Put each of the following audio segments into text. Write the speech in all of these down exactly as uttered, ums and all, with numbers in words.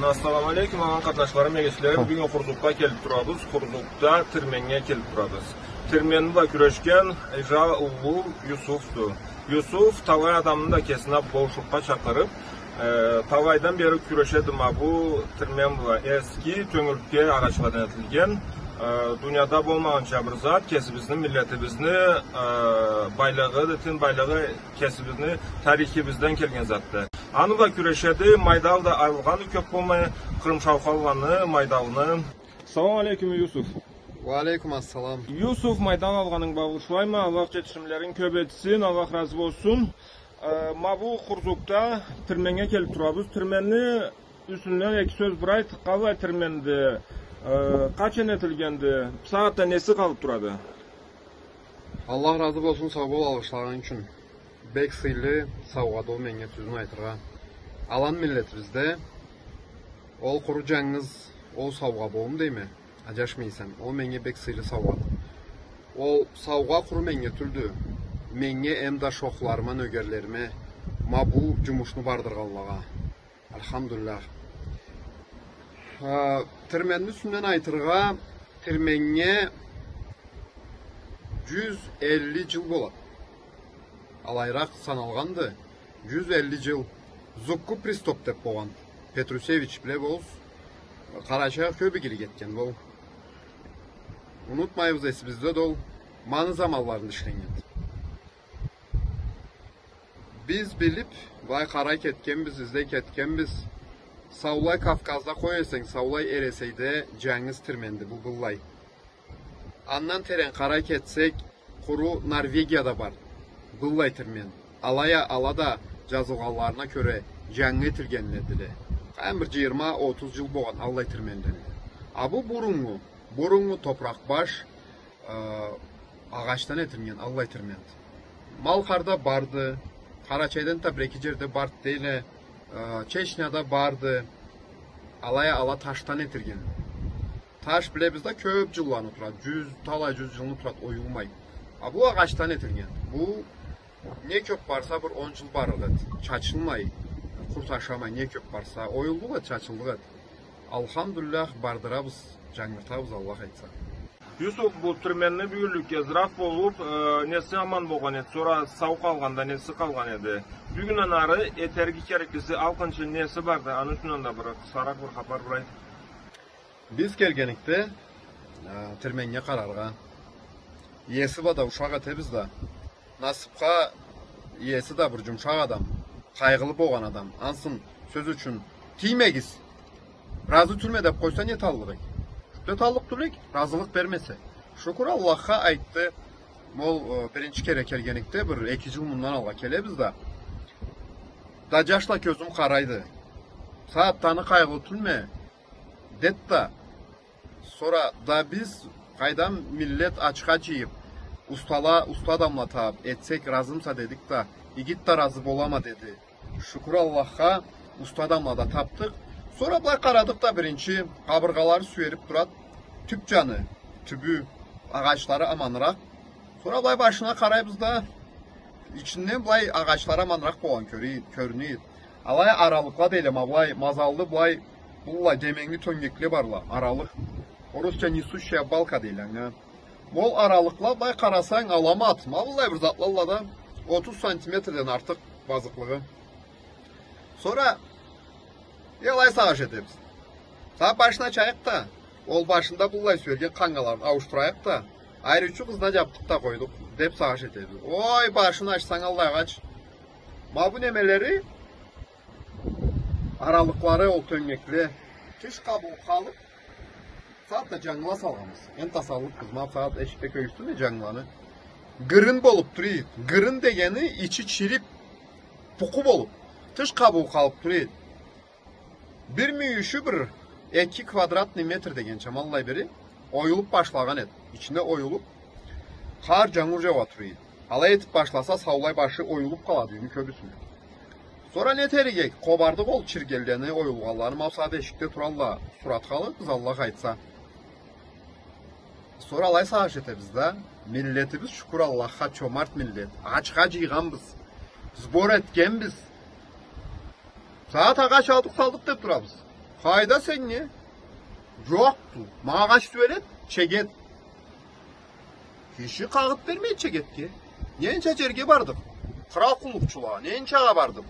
Ассаламу алейкум, аман къатнашларым, эгечлерим. Бюгюн Хурзукга келип турабыз, Хурзукда тирменнге келип турабыз. Тирменни бла кюрешген эжа уллу Юсуфду. Юсуф талай адамны да кесине болушлукъгъа чакъырып, э, талайдан бери кюрешеди ма бу тирмен бла. Эски тёнгюртге агъачладан этилген, э, дунияда болмагъанча бир зат, кесибизни, миллетибизни, э, байлыгъы, тин байлыгъы кесибизни тарихибизден келген затды. Аны бла кюрешеди, майдал да алгъаны кёп болмай, къырымшаукъ алгъаны, майдалны. Салам алейкум, Юсуф. Ва алейкум ассалам. Юсуф, майдал алгъанынг бла алгъышлайма, Аллах джетишимлеринг кёп этсин, Аллах разы болсун. Э, ма бу Хурзукда тирменнге келип турабыз. Тирменни юсюнден эки сёз бир айт, къаллай тирменди, э, къачан этилгенди, бусагъатда неси къалып турады? Аллах разы болсун, сау бол алгъышлагъанынг ючюн. Бек сыйлы саугъады ол меннге, тюзюн айтыргъа. Алан миллетибизде ол къуру джангыз ол саугъа болум дейме, аджашмай эсем. Ол меннге бек сыйлы саугъады. Ол саугъа къуру меннге тюлдю. Меннге эм да шохларыма, нёгерлериме, ма бу джумушну бардыргъанлагъа. Альхамдулиллях. А, тирменни юсюнден айтыргъа, тирменнге джюз элли джыл болады. Алайыракъ саналгъанды. Джюз элли джыл. Зукку приступ деп болгъан. Петрусевич, биле болурсуз. Къарачайгъа кёб игилик этген бол. Унутмайбыз, эсибизде да ол. Ма аны заманларында ишленнген. Биз билиб, былай къарай кетгенбиз, излей кетгенбиз. Саулай Кавказда къой эсенг, саулай Эресейде джангыз тирменди бу быллай. Андан терен къарай кетсек, къуру Норвегияда бар быллай тирмен. Алай а ала да джазылгъанларына кёре джангы этилгенледиле. Къайдам, бир джыйырма, отуз джыл болгъан аллай тирменлени. А бу буруннгу, буруннгу топуракъ баш, э, агъачдан этилген аллай тирменди. Малкъарда барды, Къарачайдан да бир-эки джерде барды дейле, э, Чечняда барды. Алай а ала ташдан этилген. Таш, билебиз да, кёб джылланы турады, джюз, талай джюз джылны турады, оюлмай. А бу агъачдан этилген. Бу не кёб барса, бир он джыл барлыкъ эди. Чачылмай, къурт ашамай, не кёб барса, оюллукъ эди, чачыллыкъ эди. Альхамдулиллях, бардырабыз, джангыртабыз, Аллах айтса. Юсуф, бу тирменни бюгюнлюкге зыраф болуб, э, неси аман болгъан эди, сора сау къалгъанда неси къалгъан эди? Бюгюнден ары этерге кереклиси алкъынчы неси барды? Аны юсюнден да бир къысхаракъ бир хапар бир айт. Биз келгеникде, э, тирменнге къараргъа, иеси бла да ушакъ этебиз да, насыбха иеси да бир джумшакъ адам, къайгъылы болгъан адам. Ансы, сёз ючюн, тиймегиз, разы тюлме деб къойса, не эталлыкъ эдик? Джукъ да эталлыкъ тюл эдик, разылыкъ бермесе. Шукур Аллахха, айтды. Ол, э, биринчи кере келгеникде, бир эки джыл мындан алгъа келебиз да. Да джашла кёзюм къарайды. Сагъатда аны къайгъылы тюлме, дед да. Сора да биз, къайдам, миллет ачха джыйыб, устала, уста адамла табыб этсек, разымыса дедик да, игит да разы болама деди. Шукур Аллахха, уста адамла да табдыкъ. Сора былай къарадыкъ да, биринчи къабыргъалары сюериб турады, тюб джаны, тюбю, агъачлары аманыракъ. Сора былай башына къарайбыз да, ичинден былай агъачлары аманыракъ болгъан кёре-, кёрюне эди. Алай аралыкъла дейле, ма былай мазаллы, былай, быллай деменгили тёнгекле барла, аралыкъ. Орусча несущая балка дейле анга. Ол аралыкъла, былай къарасанг, аламат, ма быллай бир затлалла да, отуз сантиметрден артыкъ базыкълыгъы. Сора, э, алай сагъыш этебиз. Сора башын ачайыкъ да, ол башында быллай сюерген къангаларын ауушдурайыкъ да, айры ючю къызына джабдыкъ да къойдукъ, деб сагъыш этебиз. Ой, башын ачсанг, аллай агъач. Ма бу немелери, аралыкълары, ол тёнгекле, тыш къабыгъы къалыб, сагъатда джангыла салгъанбыз. Энтда саллыкъбыз, ма бусагъат эшикде кёргюзтдюме джангыланы. Гырын болуб тура эди. Гырын дегени ичи чириб, пукъу болуб, тыш къабыгъы къалыб тура эди. Бир мюйюшю бир эки квадратный метр дегенча, ма аллай бири оюлуб башлагъан эди. Ичинде оюлуб, къар, джангур джауа тура эди. Алай этиб башласа, саулай башы оюлуб къалады, юйню кёбюсюне. Сора не этерик эдик? Къобардыкъ ол чиргенлени, оюлгъанланы, ма бусагъат эшикде туралла, суратха алырбыз, Аллах айтса. Сора алай сагъыш этебиз да, миллетибиз, шукур Аллахха, чомарт миллет. Ачха джыйгъанбыз, сбор этгенбиз. Сагъат агъач алдыкъ, салдыкъ деб турабыз. Къайда сеннге? Джокъду. Ма агъач тюбелет, чегет. Киши къагъыт бермейди чегетге. Ненча джерге бардыкъ? Кърал къуллукъчулагъа, ненчагъа бардыкъ?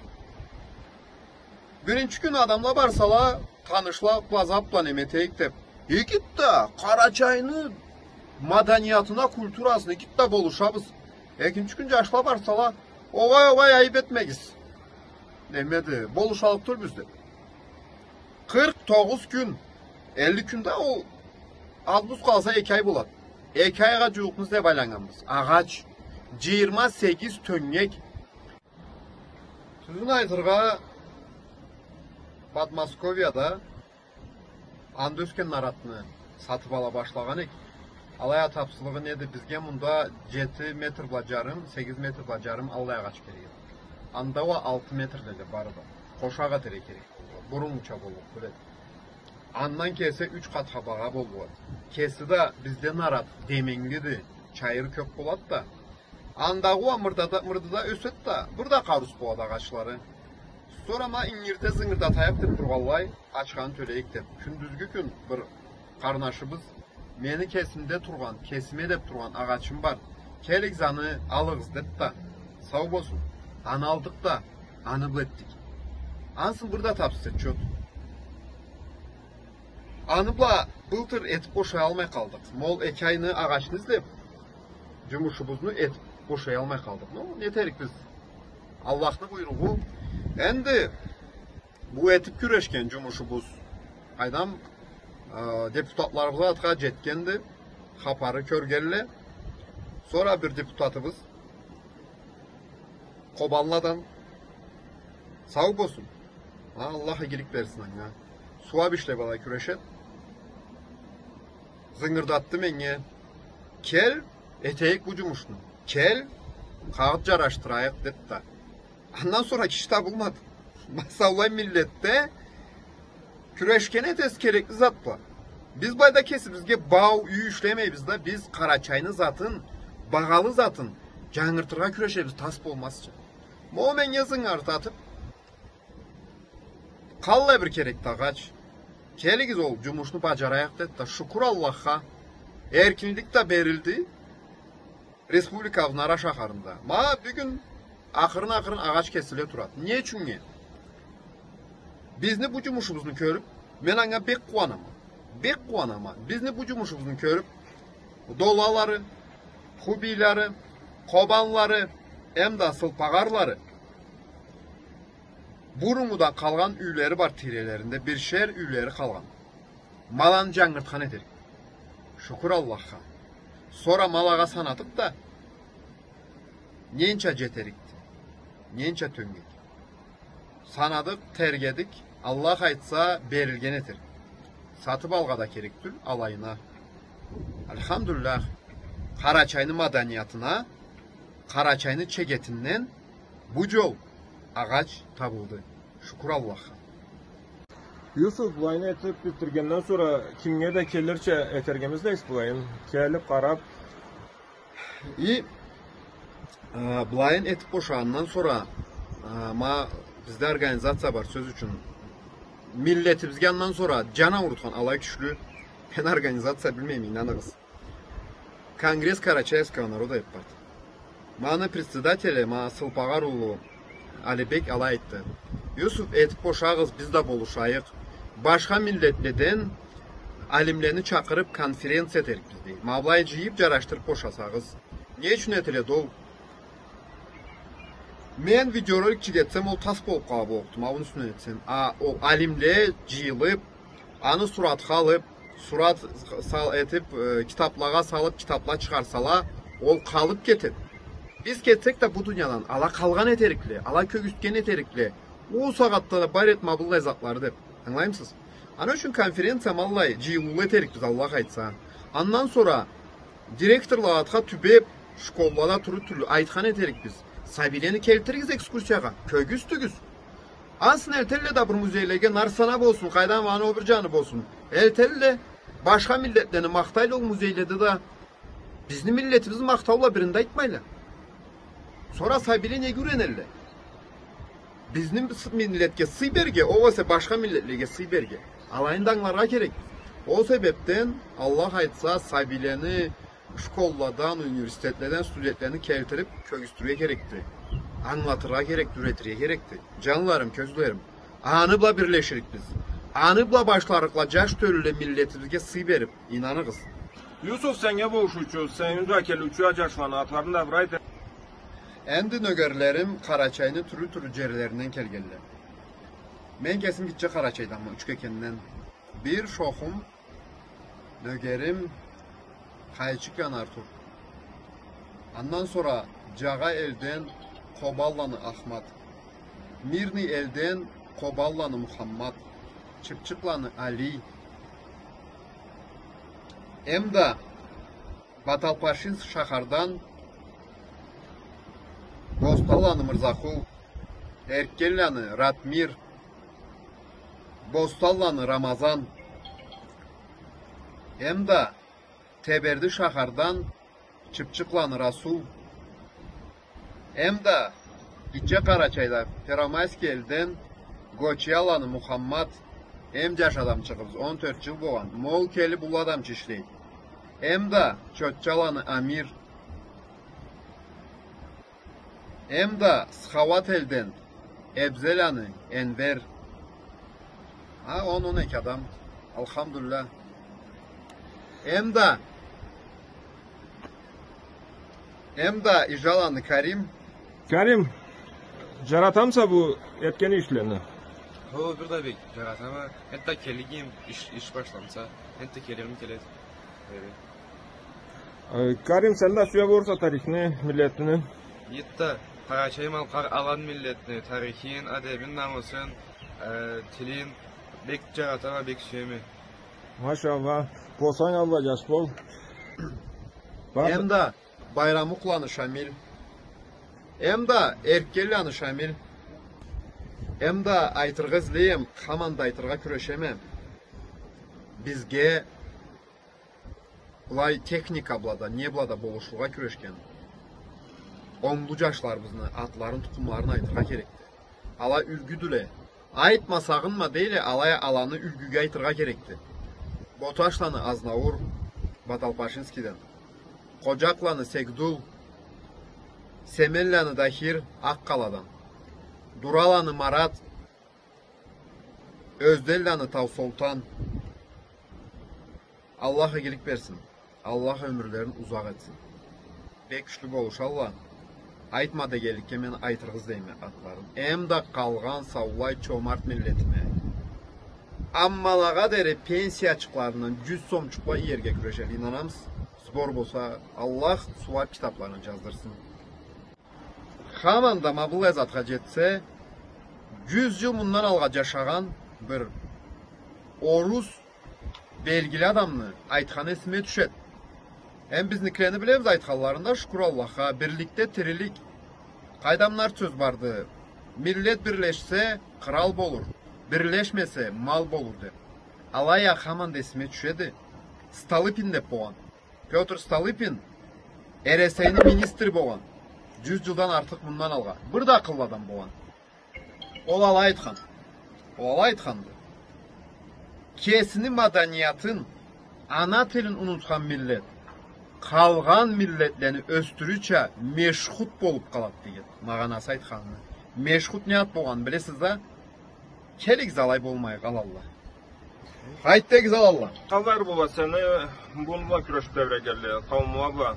Биринчи кюн адамла барсала, танышла бла, зат бла, неме этейик деб. Игит да, Къарачайны маданиятына, культурасына игит да болушабыз. Экинчи кюн джашла барсала, огъай, огъай, айыб этмегиз. Немеди, болушаллыкъ тюлбюз деб. Къыркъ тогъуз кюн, элли кюн да ол, аз-буз къалса эки ай болад. Эки айгъа джууукъну излеб айланнганбыз. Агъач, джыйырма сегиз тёнгек. Тюзюн айтыргъа, Подмосковьяда анда ёсген наратны сатыб ала башлагъан эк. Алай а тапсызлыгъы неди? Бизге мында джети метр бла джарым, сегиз метр бла джарым аллай агъач керек эди. Анда уа алты метрле да барды. Къошакъ этерге керек болду. Буруннгуча боллукъ, билед. Андан кеси юч къатха багъа боллукъ эди. Кеси да бизде нарат деменглиди, чайыры кёб болад да. Андагъы уа мырдада, мырдада ёсед да, бир да къарыусуз болады агъачлары. Сора ма ингирде зынгырдатайыкъ деб тургъанлай, ачханы тёлейик деб. Кюндюзгю кюн бир къарнашыбыз, мени кесимде тургъан, кесиме деб тургъан агъачым бар. Келигиз аны алыгъыз, деди да. Сау болсун. Аны алдыкъ да, аны бла этдик. Ансы бир да тапсыз отчёт. Аны бла былтыр этиб бошаялмай къалдыкъ. Ма ол эки айны агъачны излеб, джумушубузну этиб бошаялмай къалдыкъ. Ну, нетерик биз? Аллахны буйругъу. Энди бу этиб кюрешген джумушубуз, къайдам, э, депутатларыбызгъа затха джетгенди, хапары кёргенле. Сора бир депутатыбыз Къобанладан, сау болсун. Ха, Аллах игилик берсин анга. Сууаб ишле бла кюрешед. Зынгырдатды меннге. Кел, этейик бу джумушну. Кел, къагъыт джарашдырайыкъ, деди да. Андан сора киши табылмады. Ма саулай миллетде кюрешген этесиз керекли зат бла. Биз былайда кесибизге бау, юй ишлемейбиз да, биз Къарачайны затын, багъалы затын джангыртыргъа кюрешебиз, тас болмазча. Ма ол меннге зынгырдатыб, къаллай бир керекди агъач. Келигиз, ол джумушну баджарайыкъ, деди да, шукур Аллахха, эркинлик да берилди. Республикабызны ара шахарында. Ма бюгюн акъырын-акъырын агъач кесиле турады. Не ючюннге? Бизни бу джумушубузну кёрюб, мен анга бек къууанама. Бек къууанама. Бизни бу джумушубузну кёрюб, долалары, хубийлары, къобанлары, эмда сылпагъарлары, буруннгудан къалгъан юйлери бар тийрелеринде, биршер юйлери къалгъан. Ма аланы джангыртхан этерик. Шукур Аллахха. Сора ма алагъа санадыкъ да, ненча джетерикди, ненча тёнгек. Санадыкъ, тергедик, Аллах айтса, берилген этерик. Сатыб алгъа да керек тюл, алайына. Альхамдулиллях, Къарачайны маданиятына, Къарачайны чегетинден бу джол агъач табылды. Шукур Аллахха. Юсуф, былайны этиб битиргенден сора кимге да келирча этергеми излейсиз былайын? Келиб, къараб. И, а, былайын этиб бошагъандан сора, а, ма бизде организация бар, сёз ючюн. Миллетибизге андан сора джан аурутхан алай кючлю мен организация билмейме, ийнаныгъыз. Конгресс карачаевского народа деб барды. Ма аны председатели, ма сылпагъар улу Алибек алай айтды. Юсуф, этиб бошагъыз, биз да болушайыкъ. Башха миллетледен алимлени чакъырыб конференция этерикбиз, дей. Ма былай джыйыб, джарашдырыб бошасагъыз. Не ючюн этиледи ол? Мен видеоролик чыгъарсам, ол тас болуб къалыб боллукъду, ма муну юсюнден этсем. А ол алимле джыйылыб, аны суратха алыб, сурат сал-, этиб, э, китаблагъа салыб, китабла чыгъарсала, ол къалыб кетеди. Биз кетсек да бу дуниядан, ала къалгъан этерикле, ала кёргюзтген этерикле. Ол сагъатда да бар эди ма быллай затлары деб. Ангылаймысыз? Аны ючюн конференция ма аллай джыйылыула этерикбиз, Аллах айтса. Андан сора директорла затха тюбеб, школлада туруб тюрлю айтхан этерикбиз. Сабийлени келтиригиз экскурсиягъа, кёргюзтюгюз. Ансы элтелле да бир музейлеге, Нарсана болсун, къайдам, аны о бир джаны болсун. Элтелле, башха миллетлени махтайла ол музейледе да, бизни миллетибизни махтаула бирин да айтмайла. Сора сабийле неге юренелле? Бизни с-, миллетге сый берирге, огъесе башха миллетлеге сый берирге. Алайны да ангыларгъа керекбиз. Ол себебден, Аллах айтса, сабийлени школладан, университетледен студентлени келтирип, кёргюзтюрге керекди. Ангылатыргъа керекди, юретирге керекди. Джанларым, кёзлерим. Аны бла бирлеширикбиз. Аны бла башларыкъла джаш тёлюле миллетибизге сый берип, ийнаныгъыз. Юсуф, сеннге болушуучу, сени бла келиучю джашланы атларын да бир айт. Энди нёгерлерим Къарачайны тюрлю-тюрлю джерлеринден келгенле. Мен кесим Гитче Къарачайданма, Учкекенден. Бир шохум, нёгерим Къайчыкъ Янартур. Андан сора Джагъа элден Къобанланы Ахмат. Мирный элден Къобанланы Мухаммат. Чыпчыкъланы Али. Эмда Баталпашинск шахардан Бостанланы Мырзакъул, Эркенланы Ратмир, Бостанланы Рамазан, эмда Теберди шахардан Чыпчыкъланы Расул, эмда Гитче Къарачайда Первомайский элден Гочияланы Мухаммат, эм джаш адамчыгъыбыз, он тёрт джыл болгъан, ма ол келип уллу адамча ишлейди. Эмда Чотчаланы Амир, эмда Схауат элден Эбзеланы Энвер. Ха, он, он эки адам. Алхамдулиллах. Эмда, эмда Ижаланы Карим. Карим, джаратамыса бу этген ишлени? Хо, бир да бек джаратама. Энтда келигим, иш, иш башламса, энтда келигим келеди. Эйе. Э, Карим, сен да сюе болурса тарихни, миллетни? Энтда, Къарачай-Малкъар алан миллетни тарихин, адебин, намысын, э, тилин бек джаратама, бек сюеме. Машаллах. Болсанг, Аллах, джаш бол. Бар. Эмда Байрамукъланы Шамил. Эмда Эркенланы Шамил. Эмда айтыргъа излейме, хаманда айтыргъа кюрешеме. Бизге былай техника бла да, не бла да болушургъа кюрешген онглу джашларыбызны атларын, тукъумларын айтыргъа керекди. Ала юлгюдюле. Айтма, сагъынма дейле, алай а аланы юлгюге айтыргъа керекди. Боташланы Азнаур, Баталпашинскийден. Къоджакъланы Сегдул, Семенланы Дахир, Акъ-Къаладан. Дураланы Марат, Ёзденланы Таусолтан. Аллах игилик берсин. Аллах ёмюрлерин узакъ этсин. Бек кючлю болушалла. Айтма дегенликге мен айтыргъа излейме атларын. Эмда къалгъан саулай чомарт миллетиме. Аммалагъа дери пенсиячыкъларындан джюз сомчукъла иерге кюрешелле, ийнанамысыз? Сбор болса, Аллах сууап китапларына джаздырсын. Хаманда ма быллай затха джетсе, джюз джыл мындан алгъа джашагъан бир орус белгили адамны айтханы эсиме тюшеди. Эм бизникилени билебиз айтханларын да, шукур Аллахха, бирликде тирилик. Къайда, мындан артыкъ сёз барды? Миллет бирлешсе, кърал болур, бирлешмесе, мал болур, деп. Алай а хаманда эсиме тюшеди. Столыпин деп болгъан. Пётр Столыпин Эресейни министри болгъан. Джюз джылдан артыкъ мындан алгъа. Бир да акъыллы адам болгъан. Ол алай айтхан. Ол алай айтханды. Кесини маданиятын, ана тилин унутхан миллет къалгъан миллетлени ёсдюрюрча мешхут болуп къалады деген. Магъанасы айтханыны. Мешхут не зат болгъанын билесиз да? Келигиз, алай болмайыкъ, аланла. Къайт дегиз, аланла. Къаллай бла сени бунла кюрешип тебрегенле, къауумла бла?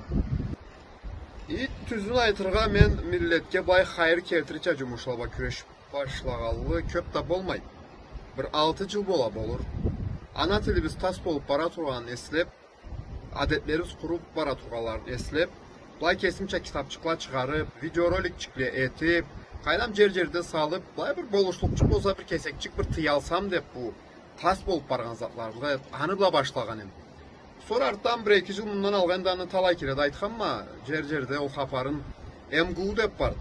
И, тюзюн айтыргъа, мен миллетге былай хайыр келтирирча джумушла бла кюрешип башлагъанлы кёп да болмайды. Бир алты джыл бола болур. Ана тилибиз тас болуп бара тургъанын эслеп, адетлерибиз къуруп бара тургъанларын эслеп, былай кесимча китапчыкъла чыгъарып, видеороликчикле этип, къайдам, джер-джерде салып, былай бир болушлукъчукъ болса, бир кесекчик бир тыялсам деп, бу тас болуп баргъан затларыбызгъа, аны бла башлагъан эм. Сора артдан бир-эки джыл мындан алгъа энди аны талай кере да айтханма, джер-джерде ол хапарын, МГУ деп барды.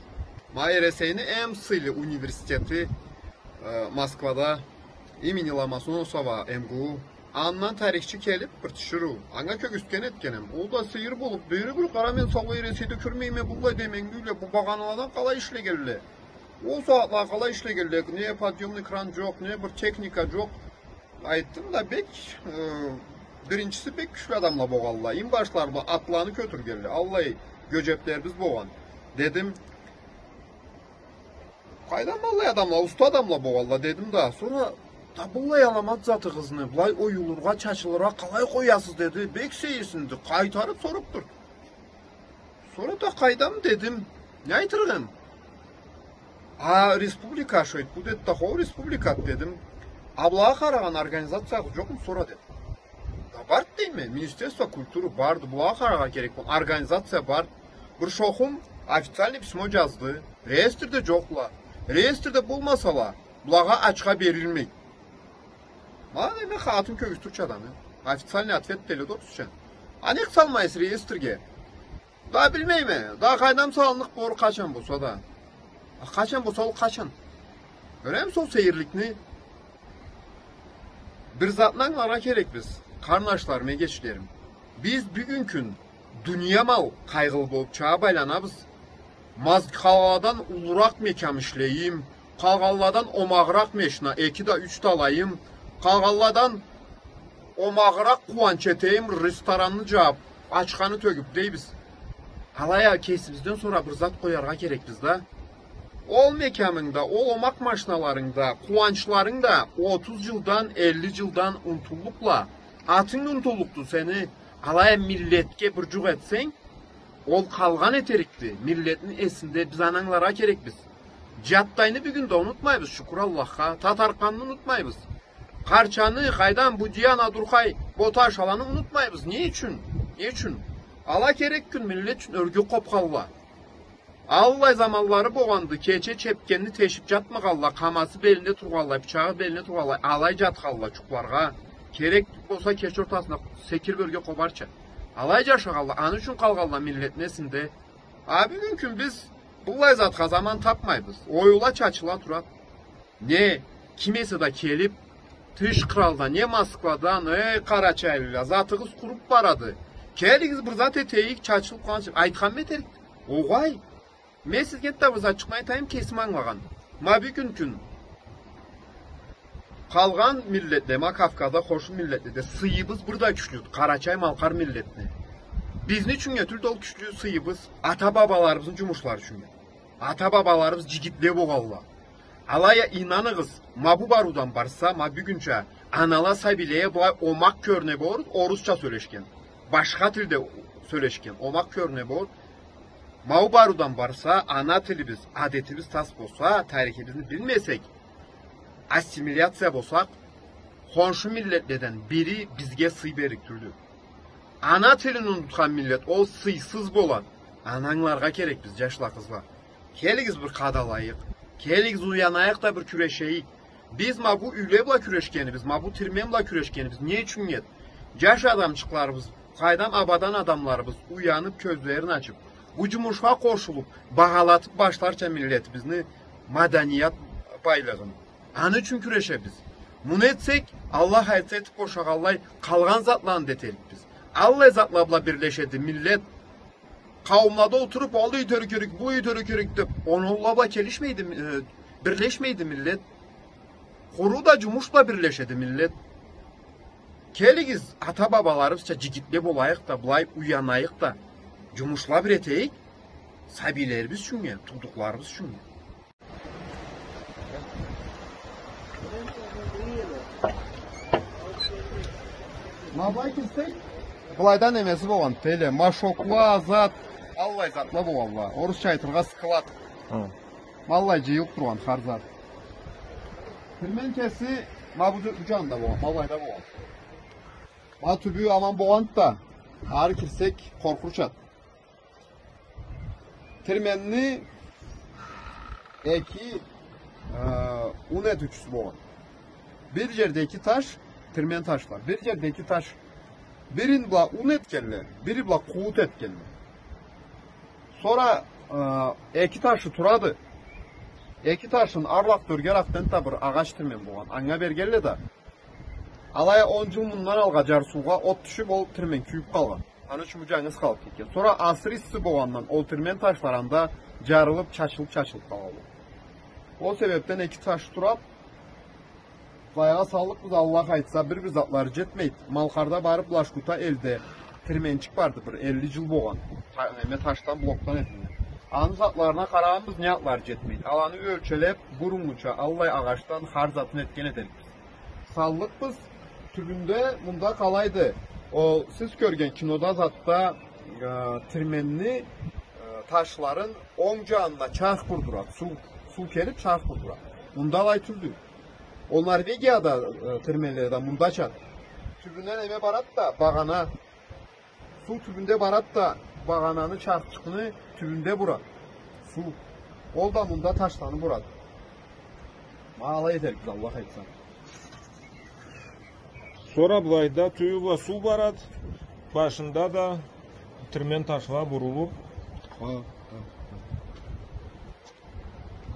Ма Эресейни эм сыйлы университети, э, Москвада, имени Ломоносова МГУ. Андан тарихчи келип, бир тиширыу. Анга кёргюзтген этгеним. Ол да сыйыр болуп, дейри, бир къара, мен саулай Эресейде кёрмейме быллай деменгиле, бу багъаналадан къалай ишлегенле. Ол сагъатла къалай ишлегенле, не подъёмный кран джокъ, не бир техника джокъ. Айтдым да, бек, э, биринчиси, бек кючлю адамла богъалла. Инбашлары бла атланы кётюргенле. Аллай гёжеплерибиз богъан. Дедим, къайдан быллай адамла, уста адамла богъалла, дедим да. Сора, да быллай аламат затыгъызны былай оюлургъа, чачылыргъа къалай къоясыз, деди. Бек сейирсинди. Къайтарып соруп тур. Сора да къайдам, дедим. Не айтырыкъ эм? А республика шойт, бу, деди да, хо, республикады, дедим. А былагъа къарагъан организациягъыз джокъму, сора, деди. Да барды, дейме, Министерство культуры барды, былагъа къараргъа керек болгъан организация барды. Бир шохум официальный письмо джазды. Реестрде джокъла. Реестрде болмасала, былагъа ачха берилмей. Ма, дейме, хатын кёргюзтюрча адамны. Официальный ответ дейле да орусча. А нек салмайсыз реестрге? Да билмейме. Да къайдам, салынныкъ болур къачан болса да. А къачан болса, ол къачан? Кёремисиз ол сейирликни? Бир затны ангыларгъа керекбиз, къарнашларым, эгечлерим. Биз бюгюн кюн дуния мал къайгъылы болуп чагъып айланабыз. Маз-, къалгъанладан уллуракъ мекям ишлейим, къалгъанладан омагъыракъ мешна, эки да, юч да алайым, къалгъанладан омагъыракъ къууанч этейим, ресторанны джабып, ачханы тёгюп дейбиз. Алай а кесибизден сора бир зат къояргъа керекбиз да. Ол мекямынг да, ол омакъ машиналарынг да, къууанчларынг да отуз джылдан, элли джылдан унутуллукъла. Атынг унутуллукъду сени, алай а миллетге бир джукъ этсенг, ол къалгъан этерикди миллетни эсинде. Биз аны ангыларгъа керекбиз. Джаттайны бюгюн да унутмайбыз, шукур Аллахха. Татаркъанны унутмайбыз. Къарчаны, къайдам, Будияны, Дурхай, Боташ, аланы унутмайбыз. Не ючюн? Не ючюн? Ала керек кюн миллет ючюн ёрге къобхалла. Аллай заманлары богъанды, кече чепкенни тешип джатмагъалла, къамасы белинде тургъанлай, бычагъы белинде тургъанлай, алай джатхалла джукъларгъа. Керек болса, кече ортасында секирип ёрге къобарча. Алай джашагъалла, аны ючюн къалгъалла миллетни эсинде. А бюгюн кюн биз быллай затха заман тапмайбыз. Оюла, чачыла турады. Не, ким эсе да келип, тыш къралдан, не Москвадан, эй, къарачайлыла, затыгъыз къуруп барады. Келигиз, бир зат этейик, чачылып къалгъанча, айтханмы этерик? Огъай. Мен сизге да бир затчыкъны айтайым, кесим ангылагъан. Ма бюгюн кюн къалгъан миллетле, ма Кавказда, хоншу миллетледе сыйыбыз бир да кючлюдю къарачай-малкъар миллетни. Бизни ючюннге тюлдю ол кючлю сыйыбыз, ата-бабаларыбызны джумушлары ючюннге. Ата-бабаларыбыз джигитле богъалла. Алай а ийнаныгъыз, ма бу барыудан барса, ма бюгюнча анала сабийлеге былай омакъ кёрюне болур, орусча сёлешген, башха тилде сёлешген, омакъ кёрюне болур. Ма бу барыудан барса, ана тилибиз, адетибиз тас болса, тарихибизни билмесек, ассимиляция болсакъ, хоншу миллетледен бири бизге сый берлик тюлдю. Ана тилин унутхан миллет, ол сыйсыз болады. Аны ангыларгъа керекбиз, джашла, къызла. Келигиз, бир къадалайыкъ. Келигиз, уянайыкъ да бир кюрешейик. Биз ма бу юйле бла кюрешгенибиз, ма бу тирмен бла кюрешгенибиз не ючюннге эди? Джаш адамчыкъларыбыз, къайдам, абадан адамларыбыз уянып, кёзлерин ачып, бу джумушха къошулуп, багъалатып башларча миллетибизни маданият байлыгъын. Аны ючюн кюрешебиз. Муну этсек, Аллах айтса, этип бошагъанлай, къалгъан затланы да этерикбиз. Аллай затла бла бирлешеди миллет. Къауумлада олтуруп, алай этерге керек, былай этерге керек деп, оноула бла келишмейди, э, бирлешмейди миллет. Къуру да джумуш бла бирлешеди миллет. Келигиз, ата-бабаларыбызча джигитле болайыкъ да, былай уянайыкъ да, джумушла бир этейик, сабийлерибиз ючюннге, туудукъларыбыз ючюннге. Ма былай кирсек, былайда немеси болгъан, тели, машокла, зат, аллай затла болгъанла. Орусча айтыргъа склад. Хы. Ма аллай джыйылып тургъан хар зат. Тирмен кеси ма бу, бу джанында болгъан, ма былайда болгъан. Ма тюбю аман болгъанды да, ары кирсек, къоркъурчады. Тирменни эки, э, ун этиучюсю болгъан. Бир джерде эки таш, тирмен ташла. Бир джерде эки таш. Бирин бла ун этгенле, бири бла къуут этгенле. Сора, э, эки ташы турады. Эки ташын арлакъ тёрге рахтен да бир агъач тирмен болгъан. Анга бергенле да. Алай а он джыл мындан алгъа джарсыугъа от тюшюп, ол тирмен кюйюп къалгъан. Аны ючюн бу джангыз къалып кетген. Сора асыры исси болгъандан ол тирмен ташлар анда джарылып, чачылып, чачылып къалгъан. Ол себепден эки таш турады. Былайгъа саллыкъбыз, Аллах айтса, бир-бир затлары джетмейди. Малкъарда барыб Лашкута элде тирменчик барды, бир элли джыл болгъан. Та-, неме, ташдан, блокдан этилген. Аны затларына къарагъанбыз, не затлары джетмейди. Аланы ёлчелеб, буруннгуча аллай агъачдан хар затын этген этерикбиз. Саллыкъбыз, тюбюнде мында къалайды. Ол сиз кёрген кинода затда, э, тирменни, э, ташларын онг джанына чарх бурдурады. Суу, суу келиб чарх бурдурады. Мында алай тюлдю. Ол Норвегияда, э, тирменледе мындачады. Тюбюнден неме барады да, багъана. Суу тюбюнде барады да, багъананы, чархчыкъны тюбюнде бурады. Суу. Ол да мында ташланы бурады. Ма алай этерикбиз, Аллах айтса. Сора былайда тюбю бла суу барады, башында да тирмен ташла бурулуб. Ха, ха,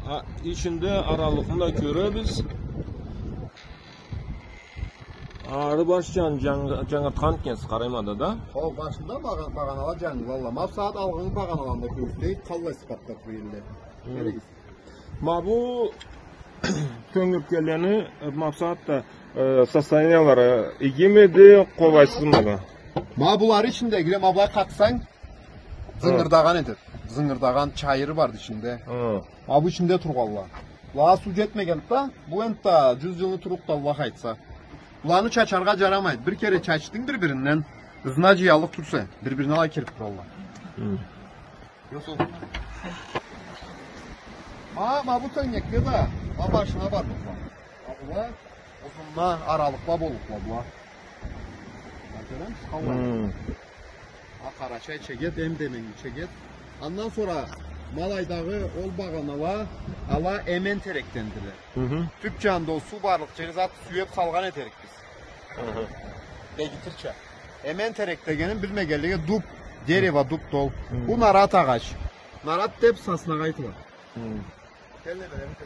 ха. А, ичинде аралыкъны да кёребиз. Ары баш джан-, джан-, джангыртхан экенсиз, къарайма да, да? Хо, башында бага-, багъанала джангылалла. Ма бусагъат алгъын багъаналаны да кёргюзтейик, къаллай сыфатда тура элле. Хы. Кёрегиз. Ма бу тёнгертгенлени, э, ма бусагъатда, э, состояниялары игимиди, къолайсызмыды? Ма булары ичиндегиле, ма былай къакъсанг, зынгырдагъан этеди. Зынгырдагъан чайыры барды ичинде. Хы. Ма бу ичинде тургъанла. Былагъа суу джетмегенди да, бу энтда джюз джылны турлукъду, Аллах айтса. Буланы чачаргъа джарамайды. Бир кере чачдынг бир-биринден, ызына джыяллыкъ тюлсе, бир-бирине алай кирип туралла. Хы. Ёкъ, ол. Ма, ма бу тёнгекле да, ма башына барлыкъла. Ма була, узунуна аралыкъла боллукъла була. Ма кёремисиз, къаллай? Хы. Ма къарачай чегет, эм деменгили чегет. Андан сора ма алайдагъы ол багъанала, ала эмен терекдендиле. Хы-хы. Тюб джанында ол суу барлыкъ джери зат сюеб салгъан этерикбиз. Хы-хы. Бегитирча. Эмен терек дегенин билмегенлеге дуб, дерево, дуб да ол. Хы. Бу нарат агъач. Нарат деб соснагъа айтылады. Хы. Кел да берем.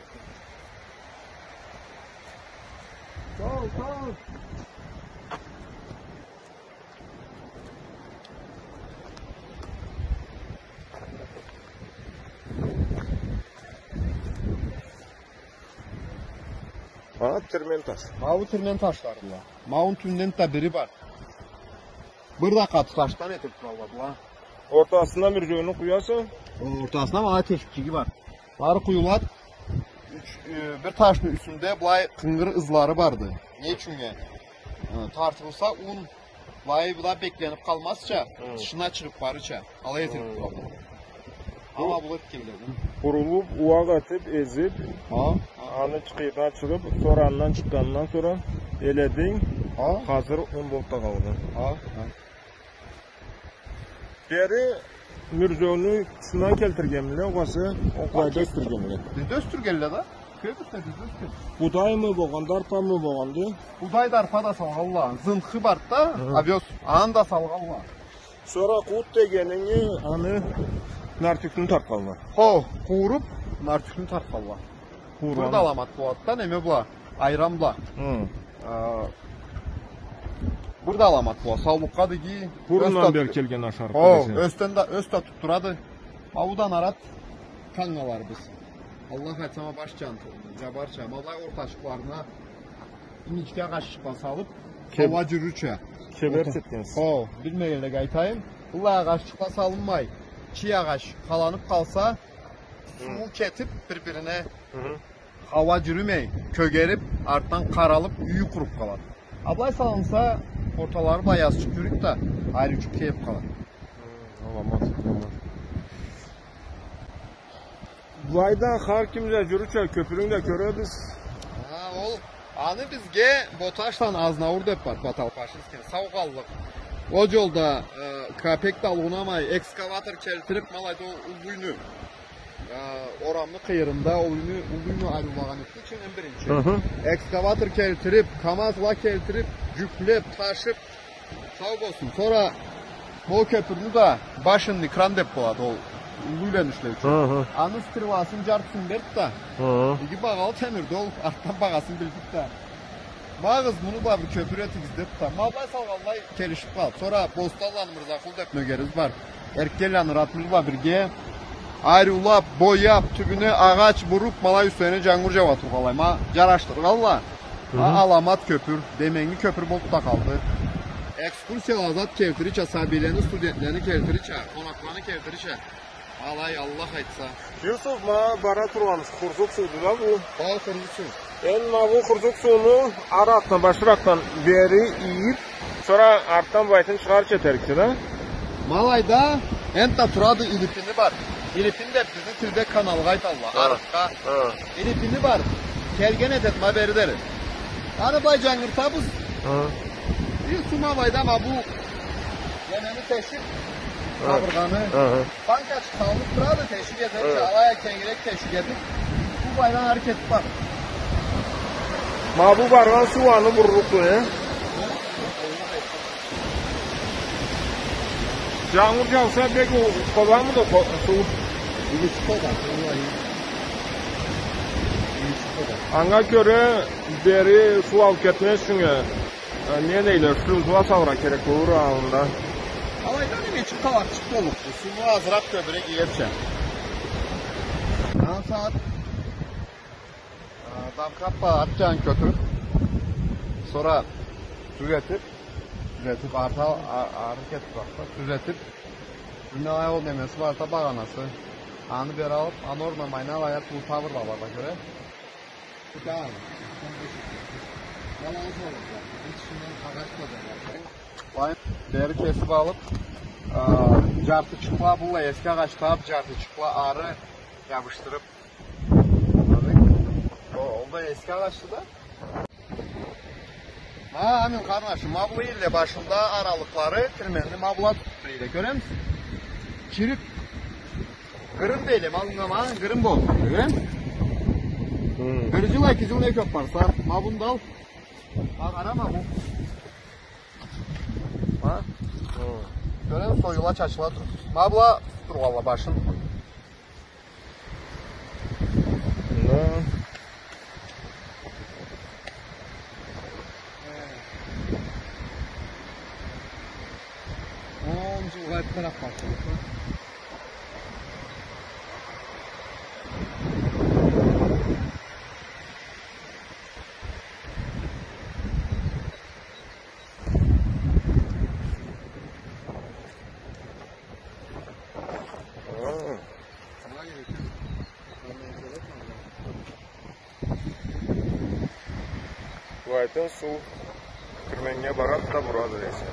Сау, сау. Ма тирмен таш. Ма бу тирмен ташлары была. Ма муну тюбюнде да бири бар. Бир да къаты ташдан этилиб туралла была. Ортасына мюрзеуню къуяса? Ортасына ма тешикчиги бар. Бары къуюлады. Юч, э, бир ташны юсюнде былай къынгыр ызлары барды. Не ючюннге? Э, тартылса ун, былай, былай бекленип къалмазча, хы, тышына чыгъып барырча, алай этилип турады. Бу ама бу этгенле. Къурулуп, ууакъ этип, эзип, ха, аны чыкъырына чыгъып, сора андан чыкъгъандан сора элединг, ха, хазыр ун болуп да къалды. Ха, ха. Бери мюрзеуню тышындан келтиргенмиле, огъесе окъ былайда ёсдюргенмиле? Бизде ёсдюргенле да. Кёбюсюне бизде ёсдюрген. Будаймы болгъанды, арпамы болгъанды? Будай да, арпа да салгъанла. Зынхы барды да, хы, овёс, аны да салгъанла. Сора къуут дегенинги аны нартюхню тартханла. Хо, къууруп, нартюхню тартханла. Къууруп. Бир да аламат болады да, неме бла, айран бла. Хы. А, бир да аламат болады. Саулукъгъа да иги. Бурундан бери келген ашарыкъ. Хо, десенг. Ёсден да, ёс да тутдурады. Ма бу да нарат кангаларыбыз. Аллах айтса, ма баш джан, джабарча. Ма былай ортачыкъларына иннички агъаччыкъла салып, кеб-, хауа джюрюрча. Кебер этгенсиз. Хо, билмегенлеге айтайым. Быллай агъаччыкъла салынмай. Чий агъач къаланып къалса, хы, сууу кетип бир-бирине, хы, хауа джюрюмей, кёгерип, артдан къаралып, юйю къуруп къалады. А былай салынса, орталары былай азчыкъ джюрюйдю да, ариучукъ кебип къалады. Хы, аламат, аламат. Былайда хар ким да джюрюрча, кёпюрню да кёребиз. Ха, ол, аны бизге Боташланы Азнаур деп бар, Баталпашинский, саугъанлыкъ. Ол джолда, э, капек да алгъынамай, экскаватор келтирип, ма алайда ол уллу юйню, э, орамны къыйырында ол юйню, уллу юйню ариулагъан этди ичинден биринчи. Хы-хы. Экскаватор келтирип, КамАЗла келтирип, джюклеп, ташып, сау болсун. Сора ол кёпюрню да башенный кран деп болады, ол уллу юйлени ишлеучю. Хы-хы. Аны стреласын джартысын берди да. Хы-хы. Иги багъалы темирди ол, артдан багъасын билдик да. Багъыз, муну бла бир кёпюр этигиз деп да. Ма былай салгъанлай келишип къалып. Сора Бостанланы Мырзакъул деп нёгерибиз бар. Эркенланы Ратмир бла бирге ариулап, бояп, тюбюне агъач буруп, ма алай юслерине джангур джауа тургъанлай. Ма джарашдыргъанла. Хы-хы. А, аламат кёпюр, деменгили кёпюр болуб да къалды. Экскурсияла зат келтирирча, сабийлени, студентлени келтирирча, къонакъланы келтирирча. Алай, Аллах айтса. Юсуф, ма бара тургъан Хурзук сууду да бу. Ха, Хурзук суу. Энди ма бу Хурзук сууну ары атдан, башыракъдан бери ийиб, сора артдан байтын чыгъарча этериксе да. Ма алайда энтда турады, Илипини бар. Илипин деб бизни тилде каналгъа айталла. Ха. Арыкъгъа. Ха. Илипини бар. Келген этед ма бери дери. Аны былай джангыртабыз. Ха. Бир суу ма алайда ма бу немени тешиб, ха, къабыргъаны. Ха. Банкачыкъ салыныб турады, тешик этерча, ха, алай а кенгирек тешик этиб, бу былайдан ары кетиб барады. Ма бу баргъан суу аны бурлукъду, э? Джангур джауса, бек къобамыды къо-, суу? Иги чыкъгъан, валлахи. Иги чыкъгъан. Анга кёре бери суу алыб кетмез ючюн, э, не дейле, шлюзла салыргъа керек болур аллында. Алайда неме ючюн къалакъчыкъ боллукъду? Сууну азыракъ кёбюрек иерча. Ансат. А, домкратла ат джанын кётюрюб, сора тюзетиб, тюзетиб, арта, а-, ары кетиб барса, тюзетиб, джюнню алай ол немеси бар да, багъанасы. Аны бери алыб, аны орнуна ма алай а туб тавырла бар да, кёре. Былай бери кесиб алыб, а, джартычыкъла, былай эски агъачла, джартычыкъла ары джабышдырыб, Ол, ол да эски агъачды да. Ха, Амин къарнашым, ма бу элле башында аралыкълары кирменни ма была тутуб тура эди, кёремисиз? Чирик. Гырын дейле, ма былай, ма, гырын болду, кёремисиз? Хы. Бир джыл, эки джыл не кёб барса, ма бунда ал. Ма къара, ма бу. Ха? Хы. Кёремисиз, союла, чачыла тура. Ма была тутуб тургъанла башын. Да. Он джылгъа этиб къараб башладыкъ. Ха. Былайтын суу кирменнге барад да бурады десе.